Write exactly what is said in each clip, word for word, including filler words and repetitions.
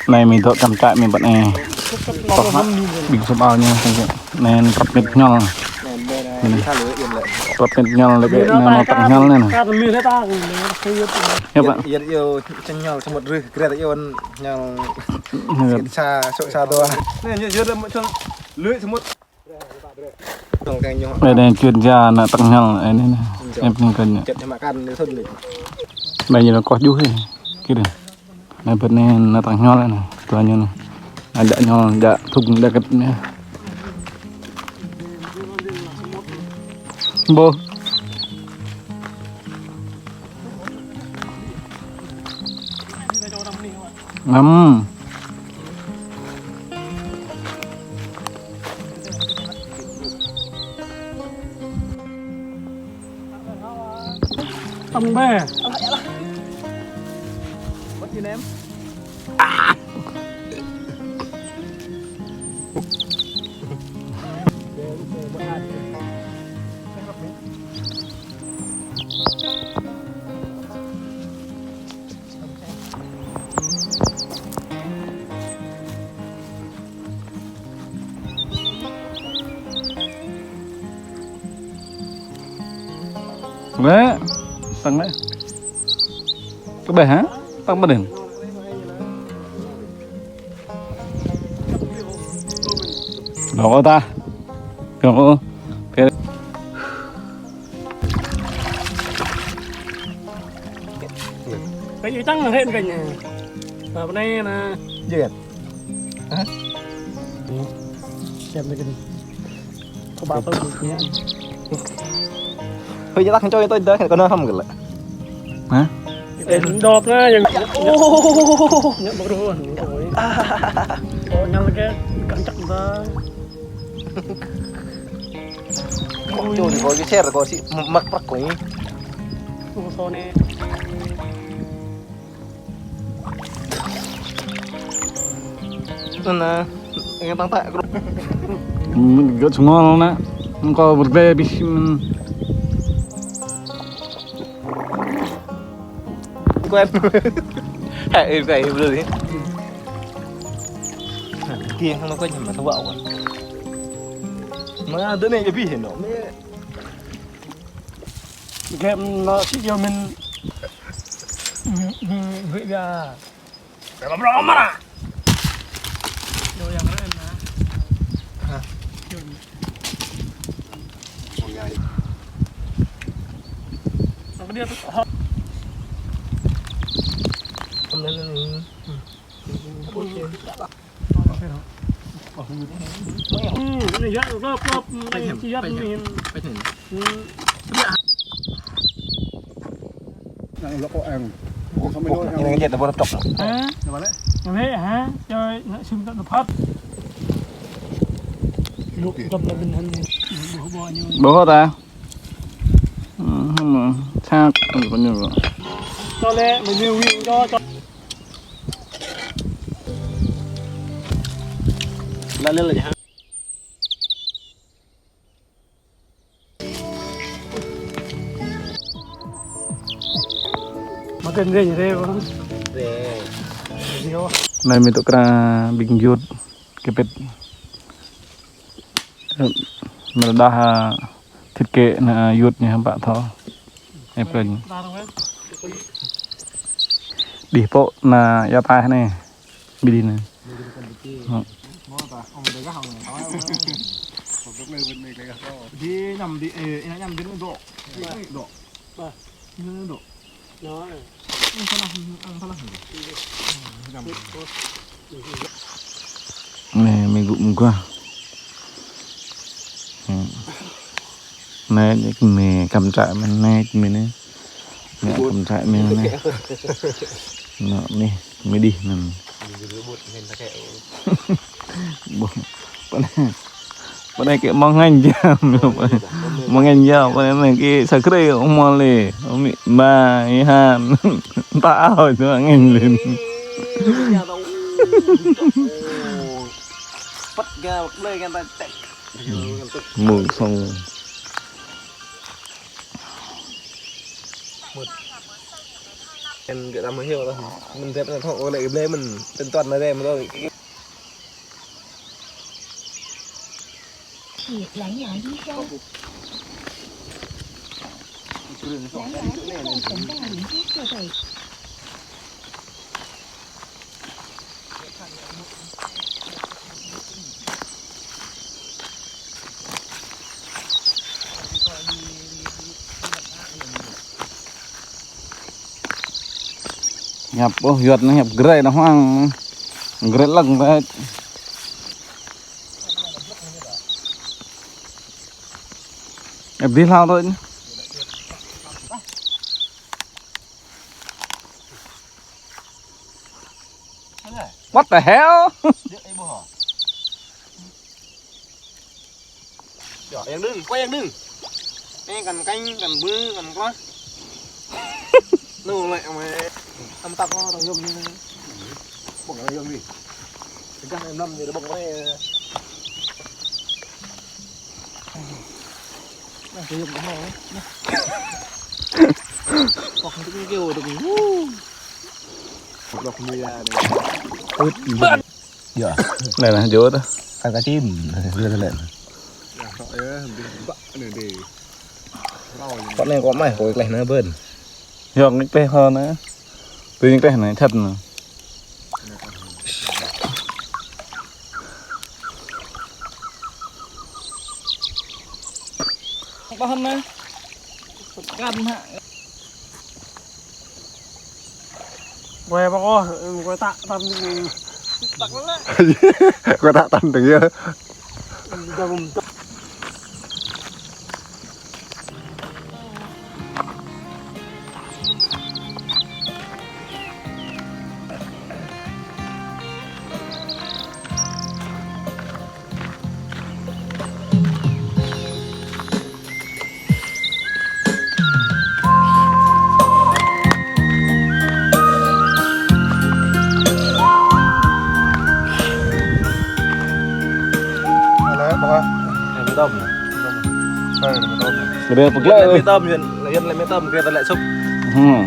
Anai mi dŏ kăm čă mi băt anai. Tŏh hă. Ƀing sum ao ñu. Anai prăp mĕt ñol. Prăp mĕt ñol lĕ kơ anai mâo tăk ñol anai. Yơh pă. Yơh, yơh, čen ñol semut rưh, gret yơh ñol. Sa, sa, sa dua. Anai, yơh, yơh, lưỡi semut. Anai, anai chuyên gia nă tăk ñol, anai, anai. Anai pơnai kơ ñu. Anai ñu lăng koh juh hă. Kơ anai. Anai bơ̆t anai nă tăk ñol anai. Tui ñu anai. Anai djă ñol, djă thŭng, djă kơ̆t anai. Bơ. Ngăm. Tăm bê. What's your name? Lĕ, tăng lĕ. Kơ ƀĕ hă? Tăng ƀơđen. Dŏ ta. Dŏ. Kơ ñu tăng hên kơ ñu. Ba bơnai anai. Jêt. Hă? Xem lagi nih. Kơ ba tui ñu. Hơi, ñu tăng čoi tui dah, kơ anai hăm kơ lĕ. Hă? Ê, đọp na, yang. Ô. Ñu mă rô, ñu ơi. Ô, ñu lagi kăng čăk ba. Kơ čô ñu kơ ñu čer kơ si mă prăk lĕ. Ô, so anai. Anai, yang tăng tak. Gơ̆ čơngol anai. Kơ bơrơbê bih mơ̆n. Quen. Hă, ê, phải hiểu rồi. Kia hăng nó có nhầm mà thua bạo. Mà đứa này cho biết nó. Game nó xí cho mình. Vậy là. Rồi mà bro mà. Đồ yang rem hă? Hả? Ôi, ai. Apa dia tuh? Anai lĕ hă? Čoi, anai sum tăt tơpăt. Lŭk tơp lĕ ƀing hăn. Ƀôh ta. Sak, ƀôh ñu. Čoi lĕ, ƀôh ñu wing čoi, čoi. Lă lĕ lĕ hă? Makan rê, rê, bang. Rê. Rê, oh. Anai mi tŭ kra ƀing yut kơpĭt. Mơ̆ rơđah, a, thit kĕ anai, a, yut ñu hăm pă thâo. Ê, pơ̆n. Đih pô anai ia taih anai. Ƀing đih anai. Hă. Đih ñăm đih, ê, ñăm đih anai dŏ. Dŏ. Dŏ. Anai, mi gŭ mơguah. Anai, ñu kơ mi kăm čă mi anai, mi anai. Ñu kăm čă mi anai. Anai, mi, mi đih anai. Ƀôh. Pơ anai, pơ anai kơ mơ̆ng ngăn jam, mơ̆ng ngăn jam, pơ anai kơ sa krê, ơ mơ̆ lĕ, ơ mi, ma, i han, ta ao, ñu ngăn lĕ. Păt ga, plei kan ta tek. Mơ̆ng song. Em gửi tao mới hiểu rồi. Mình dép là không có lệ ble mình tên toàn là đen rồi. Hiăp, ôh, yuăt anai hiăp grê anai hăng. Grê lăng rĕč. Hiăp dih hlâo tui. What the hell? Yă, yang đưng, quay yang đưng. Ê, kăn kênh, kăn bư, kăn kruah. Nô lĕ mày. Tăm tăm nó, tao yôm đi. Bốc nó yôm đi. Gah em năm thì nó bốc nó. Nó kêu yôm cái hông. Bốc nó kêu được. Bốc nó ra đây. Ướt. Yă. Anai nă, jŏ tơ. Kăn kơčin. Lĕ, lĕ. Yă, tŏ yơh, bih bă anai dih. Râo yơh. Kŏ anai kŏ mah, kŏ kleh anai bơ̆n. Yŏ, kleh hŏ anai. Tui kleh anai, chăt anai. Kŏ hŏ anai. Kăn hă. Quay bác ơi, quay tăk tăn đi. Tăk lăng lĕ. Quay tăk tăn đi yơh. Đâm tăk. Ală, bă. Ê, mì tôm. Ê, mì tôm. Kơ đê pơklĕ. Lĕ mì tôm, Yuan, Yuan lĕ mì tôm, kơ ta lĕ sŭp. Hmm.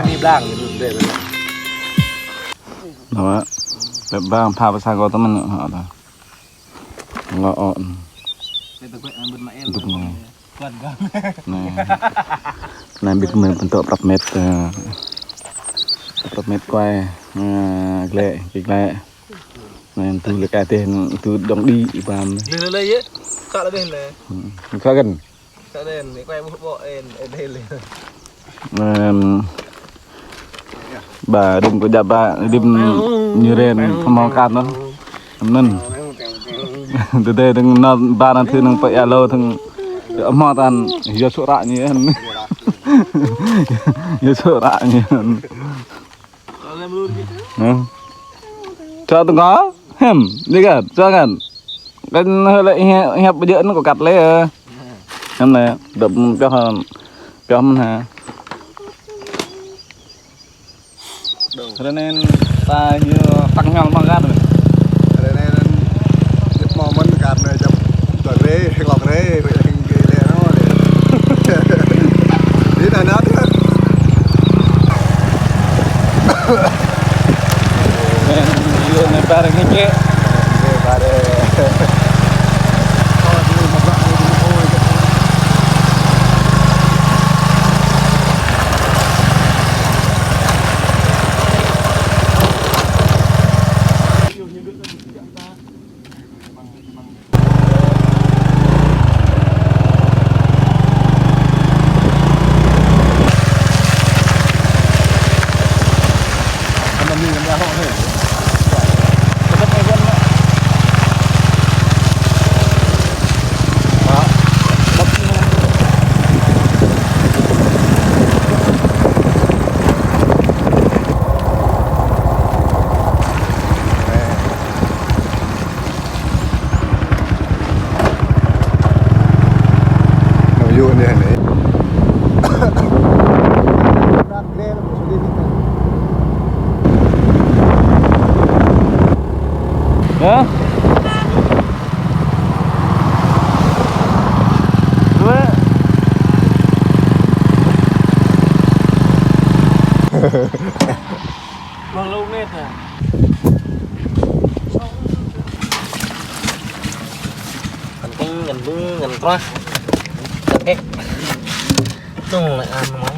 Mì blang, Yuan, đê, đê. Đó. Bếp bang pha pơsang kơ tơmăn, hă, đó. Lŏ ŏn. Dŭk anai. Anai. Anai bĭt mơ̆n pơtŏ prăp met, ơ, prăp met kuai, ơ, glĕ, kĭ glĕ. Anai tu lĕ kai teh, tu dŏng đĭ ƀam. Lĕ, lĕ, lĕ, yơh. Kă lĕ deh lĕ. Hmm. Kă kăn. Kă đen, lĕ kuai ƀuh ƀô̆ en, en, en, lĕ. Em, ba, đưm kơ jăp ba, đưm ñu ren, hmâo kăn anŭn. Anŭn. Tơdơi dơ̆ng nao ba nao thư nao pơ Ia Lô dơ̆ng hmâo tăn, yua sŭ ră ñu anŭn. Yua sŭ ră ñu anŭn. Hă? Čuă tơngkô? Hem, đi kăt, čuă kăt. Kăn hơi lĕ hiăp, hiăp bơjơ̆ anŭn kâo kăt lĕ. Anŭn lĕ, dŏp pioh, pioh mơ̆n hă. Rơnen ta ñu tăng ñol mă găt. Rơnen jăp mă mơ̆n găt nă jăp tơrê, hlŏk rê, rê hing kê lĕ nô lĕ. Đi nă nă tơ. Rơnen ñu nă ƀar ngĭ kê. Ƀar. Nô yŭ anai anai. Hă? Ue. Mă lu mĕt ah. Kăn keng, kăn bưng, kăn kroh. Kăn kek. Tung lĕ ăn mă.